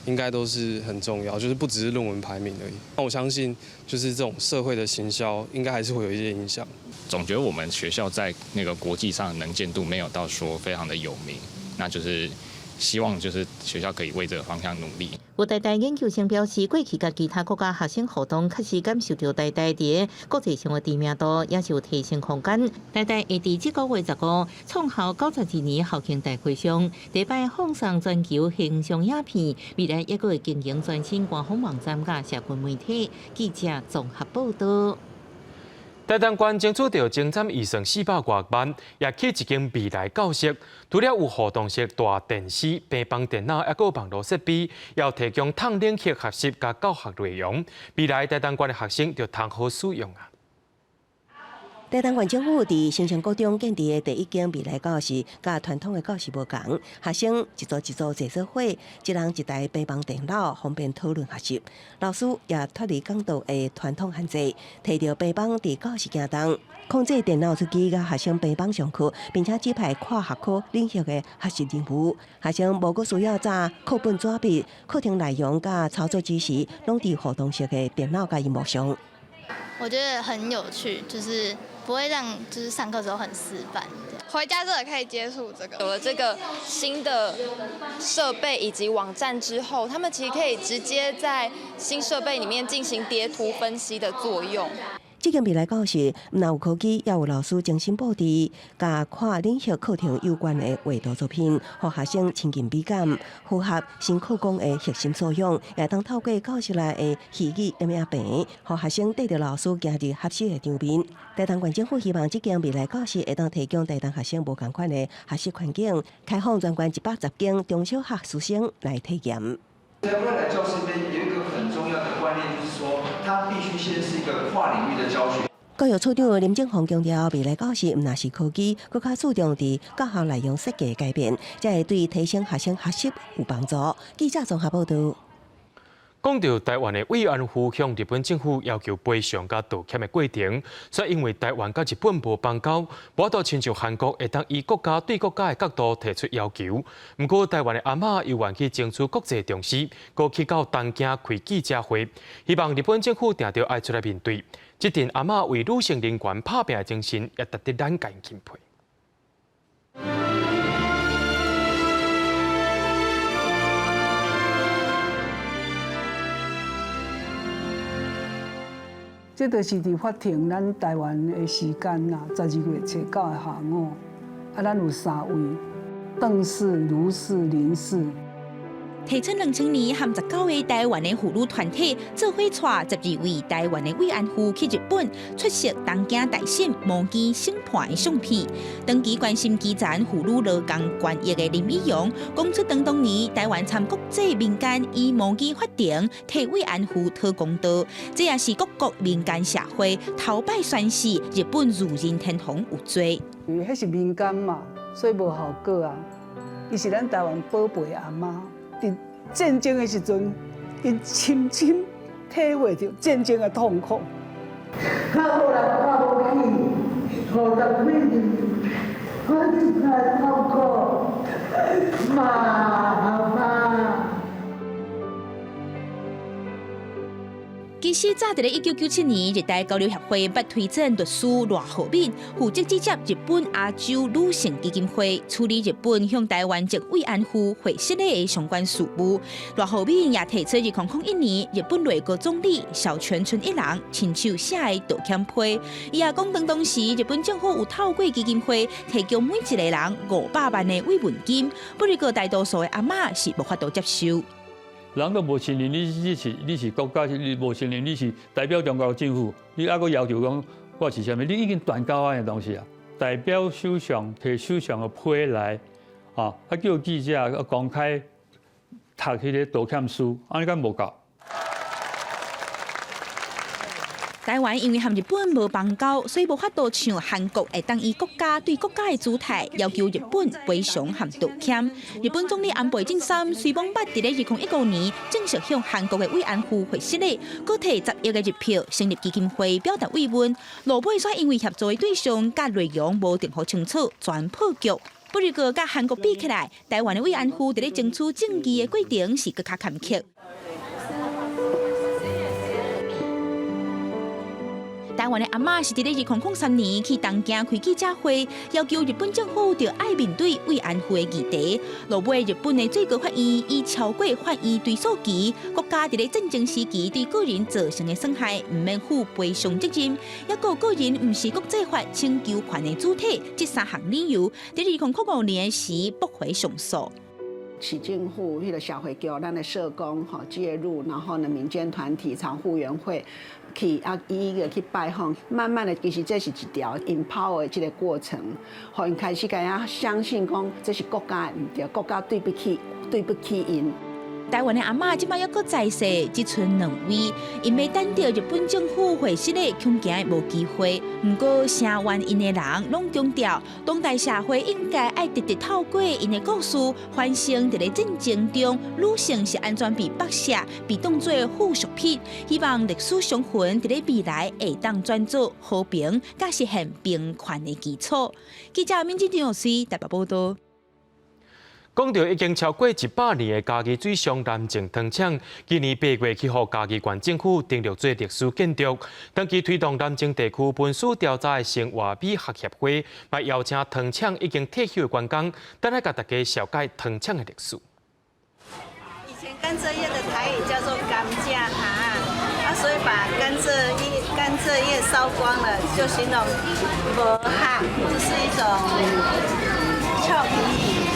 應該都是很重要，就是不只是論文排名而已。那我相信，就是這種社會的行銷，應該還是會有一些影響。總覺得我們學校在那個國際上能見度沒有到說非常的有名，那就是希望就是學校可以為這個方向努力。有台大研究生表示，過去佮其他國家學生互動，確實感受著台大佇國際上的知名度，也是有提升空間。台大會佇這個月15創校92年校慶大會上，第一擺放送全球形象影片，未來猶閣會經營全新官方網站佮社群媒體。記者綜合報導。台東縣爭取著徵佔預算400外萬，也起一間未來教室。除了有互動式大電視、平板電腦，猶閣有網路設備，也有提供透冷氣學習佮教學內容。未來台東縣的學生就通好使用啊。台東縣政府佇新生國中建置的第一間未來教室，佮傳統的教室無仝，學生一組一組坐做伙，一人一台平板電腦，方便討論學習。老師也脫離講道的傳統限制，提著平板佇教室行動，控制電腦主機佮學生平板上課，並且指派跨學科領域的學習任務。學生無閣需要紮課本紙筆，課程內容佮操作指示，攏佇互動式的電腦佮螢幕上。我覺得很有趣，就是不會讓就是上課時候很死板。回家之後也可以接觸這個。有了這個新的設備以及網站之後，他們其實可以直接在新設備裡面進行疊圖分析的作用。這間未來教室，毋但有科技，也有老師精心布置，佮跨領域課程有關的畫圖作品，予學生親近美感，符合新課綱的核心素養，也當透過教室內的虛擬攝影棚，予學生綴著老師行入學習的場面。台東縣政府希望這間未來教室會當提供台東學生無仝款的學習環境，開放全縣110間中小學師生來體驗。在未來教室裡面有一個很重要的觀念，就是說，它必須先是一個跨領域的教學。教育處長林正宏強調，未來教室毋但是科技，閣較注重佇教學內容設計改變，才會對提升學生學習有幫助。記者綜合報導。講著台灣的慰安婦向日本政府要求賠償佮道歉的過程，煞因為台灣佮日本無邦交，無法度親像韓國會當以國家對國家的角度提出要求。毋過台灣的阿嬤猶願去爭取國際重視，閣去到東京開記者會，希望日本政府定著愛出來面對。這陣阿嬤為女性人權拍拚的精神，也值得咱共欽佩。這就是佇法庭咱台灣的時間啦，12月初9的下午，啊，咱有三位，鄧氏、盧氏、林氏。提出2000年和19個台灣的婦女團體做伙帶12位台灣的慰安婦去日本出席東京大審模擬審判的相片。長期關心基層婦女勞工權益的林義陽講出，當年台灣參國際民間以模擬法庭替慰安婦討公道，這也是各國民間社會頭擺宣示日本裕仁天皇有罪。因為彼是民間嘛，所以無效果啊。伊是咱台灣寶貝阿媽。佇戰爭的時陣，𪜶深深體會著戰爭的痛苦。較無人看無起，50幾年，我實在痛苦，媽媽。其實早佇咧1997年，日台交流協會捌推薦律師賴浩敏負責接日本亞洲女性基金會處理日本向台灣籍慰安婦會失禮的相關事務。賴浩敏也提出，2001年日本內閣總理小泉純一郎親手寫的道歉批。伊也講，當時日本政府有透過基金會提供每一個人500萬的慰問金，不過大多數的阿嬤是無法度接受。人都無承認你是國家，你無承認你是代表中國政府，你猶閣要求講我是啥物？你已經斷交的東西啊！代表首相提首相的批來，啊，叫記者公開讀彼个道歉書，按呢敢無夠？台灣因為和日本無邦交，所以無法度像韓國會當以國家對國家的姿態要求日本賠償和道歉。日本總理安倍晉三雖罔捌佇咧2015年正式向韓國的慰安婦會失禮，閣提10億的日票成立基金會表達慰問。落尾煞因為協助的對象佮內容無定予清楚，全破局。不過，佮韓國比起來，台灣的慰安婦佇咧爭取正義的過程是閣較坎坷。台灣的阿嬤是佇咧2003年去東京開記者會，要求日本政府著愛面對慰安婦的議題。落尾日本的最高法院以超過法院追訴期，國家佇咧戰爭時期對個人造成的損害，毋免負賠償責任，抑閣個人毋是國際法請求權的主體，這三項理由，佇2005年時駁回上訴。市政府彼个社會局，咱的社工吼介入，然後呢民間團體、長護員會去啊，一一个去拜訪，慢慢的其實這是一條 empower 的這个過程，予𪜶開始共影相信講這是國家的毋對，國家對不起，對不起𪜶。台灣的阿嬤這擺猶閣在世，只賰兩位，𪜶欲等著日本政府會失禮，恐驚無機會。毋過聲援𪜶的人攏強調，當代社會應該愛直直透過𪜶的故事，反省佇咧戰爭中女性是按怎被剝削、被當做附屬品。希望歷史傷痕佇咧未來會當轉做和平，佮實現平權的基礎。記者敏金張老師台北報道。講著已經超過100年的嘉義水上南靖糖廠，今年8月去予嘉義縣政府登錄做歷史建築。長期推動南靖地區文史調查的生活美學協會，嘛邀請糖廠已經退休的員工，轉來共大家紹介糖廠的歷史。以前甘蔗葉的台語叫做甘蔗哈，啊，所以把甘蔗葉燒光了，就形容無哈，這是一種俏皮語。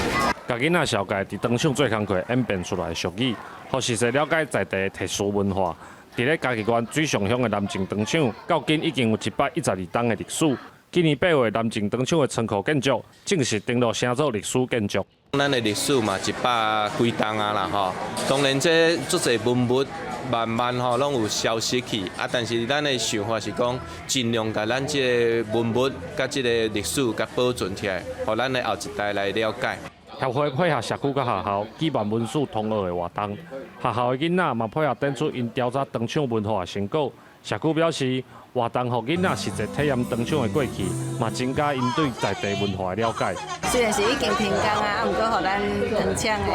共囡仔紹介佇糖廠做工課演變出來的俗語，予實際了解在地的特殊文化。佇咧嘉義縣水上鄉的南靖糖廠，到今已經有112冬的歷史。今年8月，南靖糖廠的倉庫建築正式登錄成做歷史建築。咱的歷史嘛100幾冬啊啦吼，當然這足濟文物慢慢吼攏有消失去啊，但是咱的想法是講，盡量共咱這个文物佮這个歷史共保存起來，予咱的後一代來了解。協會配合社區佮學校舉辦文史同樂的活動，學校的囡仔嘛配合展出𪜶調查糖廠文化的成果。社區表示，活動予囡仔實際體驗糖廠的過去，嘛增加𪜶對在地文化的了解。雖然是已經停工啊，啊，毋過予咱糖廠的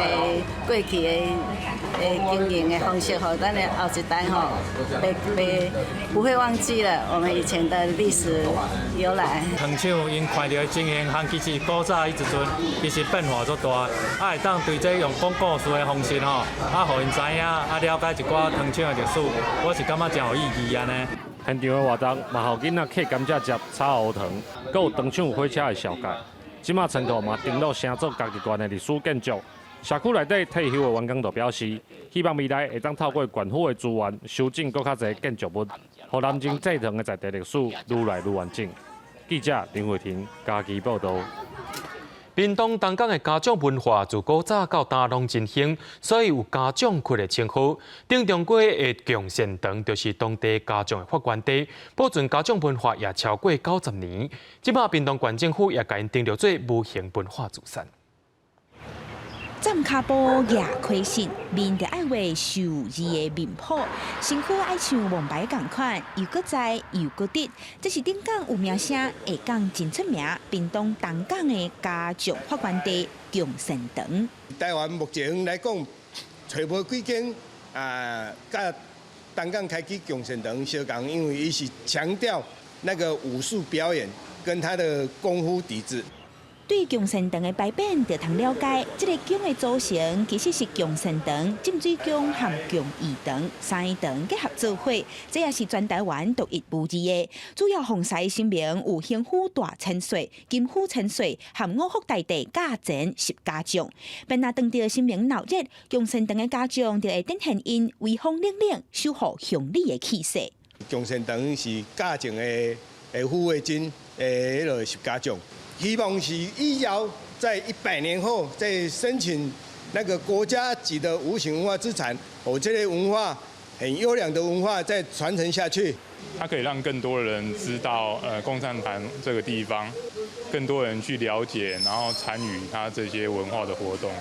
過去的經營的方式，予咱的後一代吼，袂袂不會忘記了我們以前的歷史由來。糖廠𪜶看著的情形，和其實古早彼陣其實變化足大，啊會當對這用講故事的方式吼，啊，予𪜶知影，啊了解一寡糖廠的歷史，我是感覺誠有意義按呢。現場的活動嘛，予囡仔崁甘蔗汁、炒烏糖，閣有糖廠火車的紹介。這馬倉庫嘛登錄成做嘉義縣的歷史建築。社區內底退休的員工就表示，希望未來會當透過縣府的資源，修整閣較濟建築物，予南靖製糖的在地歷史愈來愈完整。記者林慧婷嘉義報導。屏東東港的家長文化自古早到今攏真興，所以有家長窟的稱號。頂中街的共善堂就是當地家長的發源地，保存家長文化也超過90年。這擺屏東縣政府也共𪜶登錄做無形文化資產。站跤步夯溪線，面就愛畫壽字的面譜，身軀愛像王牌仝款，又閣在又閣直。這是頂港有名聲，下港真出名，屏東東港的家將發源地共善堂。台灣目前來講，揣無幾間啊，佮東港開起共善堂相仝，因為伊是強調那個武術表演跟他的功夫底子。對共善堂的牌匾就通了解，這个宮的組成其實是共善堂、浸水宮和共義堂三个堂結合做伙，這也是全台灣獨一無二的。主要奉祀神明有興府大千歲、金府千歲和五福大帝駕前十家將。便若當著神明鬧熱，共善堂的家將就會展現𪜶威風凜凜、守護鄉里的氣勢。共善堂是駕前的護衛軍的彼个十家將。希望是以後在100年後再申請那個國家級的無形文化資產，哦，這個文化很優良的文化再傳承下去。它可以讓更多人知道，共善堂這個地方，更多人去了解，然後參與它這些文化的活動。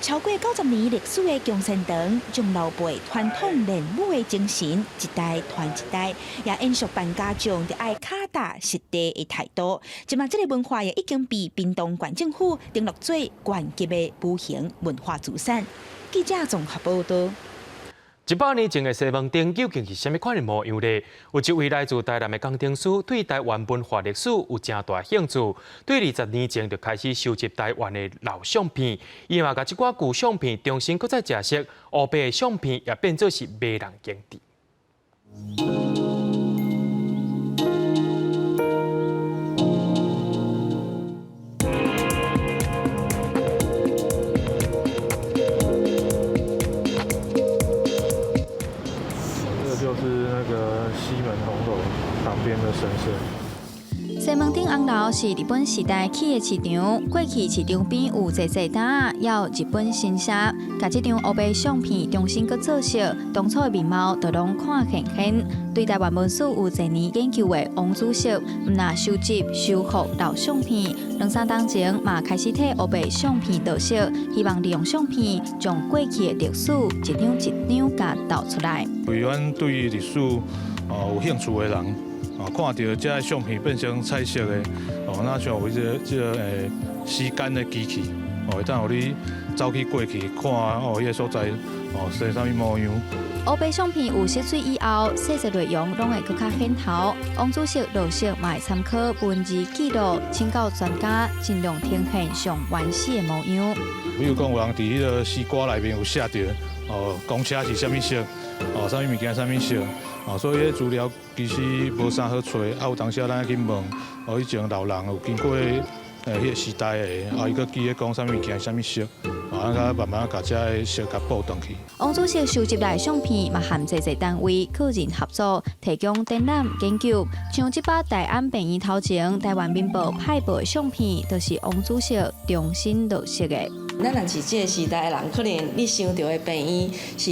超過90年歷史的共善堂，將老輩傳統練武的精神一代傳一代，也延續辦家將就愛跤踏實地的態度。這馬這个文化也已經被屏東縣政府登錄做縣級的無形文化資產。記者綜合報導。100年前的西門町究竟是啥物款的模樣咧？有一位來自台南的工程師，對台灣文化歷史有誠大興趣，對20年前就開始收集台灣的老相片，伊嘛共這寡舊相片重新閣再成色，烏白的相片也變做是迷人景致。就是那個西門紅樓旁邊的神社。西門町紅樓是日本時代起的市場，過去市場邊有濟濟搭仔，猶有日本神社。共這張烏白相片重新閣做色，當初的面貌就攏看現現。對台灣文史有濟年研究的王主席，毋但收集修復老相片，兩三冬前嘛開始替烏白相片著色，希望利用相片將過去的歷史一張一張共抖出來。對阮對於歷史哦有興趣的人，哦看著這个相片變成彩色的，哦，若像有這个時間的機器，哦，會當予你走去過去看哦，彼个所在哦是啥物模樣。烏白相片有色水以後，細節內容攏會閣較顯頭。王主席陸續嘛會參考文字記錄，請教專家，盡量呈現上原始的模樣。比如講，有人佇彼个絲瓜內面有寫著，哦，公車是啥物色，哦，啥物物件啥物色，哦，所以彼資料其實無啥好揣，啊，有當時咱愛去問，哦，以前老人有經過彼个時代的，啊，伊閣記得講啥物物件啥物色，啊，咱閣慢慢共這个色共補轉去。王主席收集來的相片，嘛和濟濟單位、個人合作，提供展覽研究。像這擺大安病院頭前台灣民報派報的相片，就是王主席重新落色的。咱若是這个時代的人，可能你想著的病院是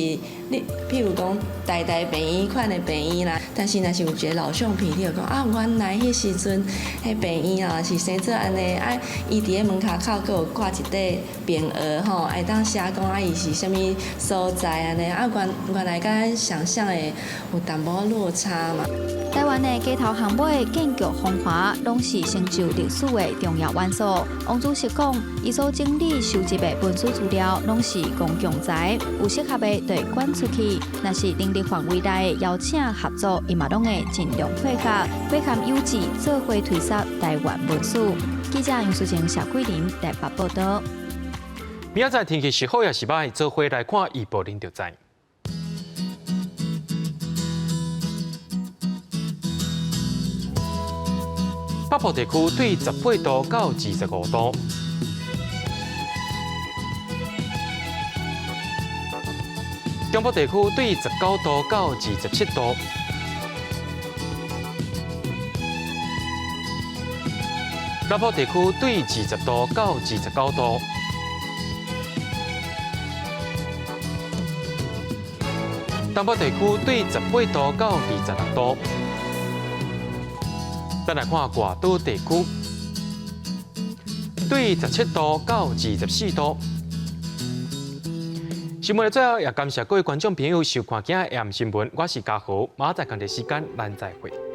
你，譬如講台大病院款的病院啦。但是若是有一个老相片，你就講啊，原來彼時陣彼病院啊是生做按呢，啊，伊佇咧門跤口閣有掛一塊匾額吼，會當寫講啊，伊是啥物所在按呢，啊，原來佮咱想像的有淡薄落差嘛。台灣的街頭巷尾建築風華，攏是成就歷史的重要元素。王主席講，伊所整理收集的文史資料，攏是公共財，有適合的就會捐出去。若是能力範圍內的邀請合作，伊嘛攏會盡量配合，配合有志做伙推捒台灣文史。記者楊淑靜、謝桂林台北報導。明仔載天氣是好抑是䆀，做伙來看預報，恁就知。北部地區對18度到25度。中部地區對19度到27度。南部地區對20度到29度。東部地區對18度到26度。咱來看外島地區，對17度到24度。新聞的最後，也感謝各位觀眾朋友收看今仔的 AM 新聞，我是嘉豪，明仔載仝個時間，咱再會。